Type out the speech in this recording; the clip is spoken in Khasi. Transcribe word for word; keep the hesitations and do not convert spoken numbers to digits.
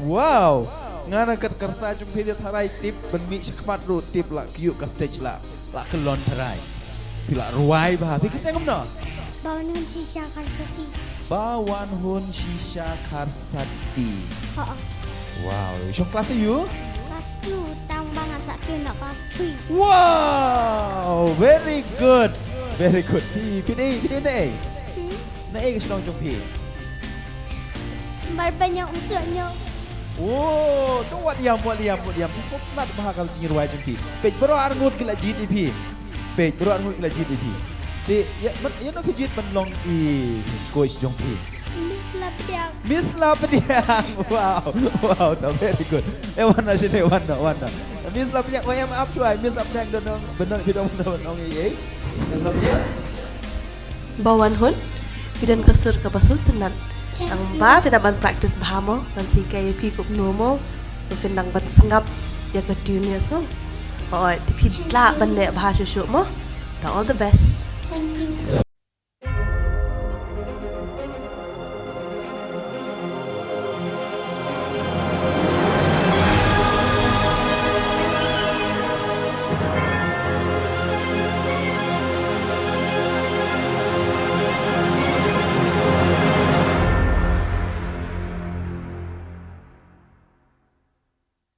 Wow. Nga na kat karsa jong phi da tharai tip ban mih shakhmat ruh tip la kyu ka stage la. La kyllon tharai. Phi la rwai bha phi kynjang kumno? Ba wan hun shisha kharsati. Ba wan hun shisha kharsati. Ho. Wow, shong class ayu? Class two, tang ba ngan sa kiew na class three. Wow, very good. Very good. Phi phi dei phi dei na ei? Hmm? Na ei ka shnong jong phi? Bar ba nyok mtlok nyok. Oh, to wat ïam wat ïam wat ïam. Phi sngewtynnat bha ka jingïarwai jong phi. Peit baroh arngut ki la jied ïa phi. Peit baroh arngut ki la jied ïa phi. Te ïa man ïa no phi jied ban long i coach jong phi? Miss Lapdiang. Miss Lapdiang. Wow. Wow, ta very good. Eh wan na shane wan na wan na. Miss Lapdiang, oh em ap shuwa. Miss Lapdiang don nong benon phi don nong ei ei. Miss Lapdiang. Ba wan hun, phi don ka sur kaba sngewtynnat. Tang ba phi nang ban practice bha mo, ngan sa hikai ïa phi kumno mo, ba phi nang ban sngap ïa ka tune ïa so. Oi, te phi lah ban leh bha shuh shuh mo. Ta all the best. Thank you.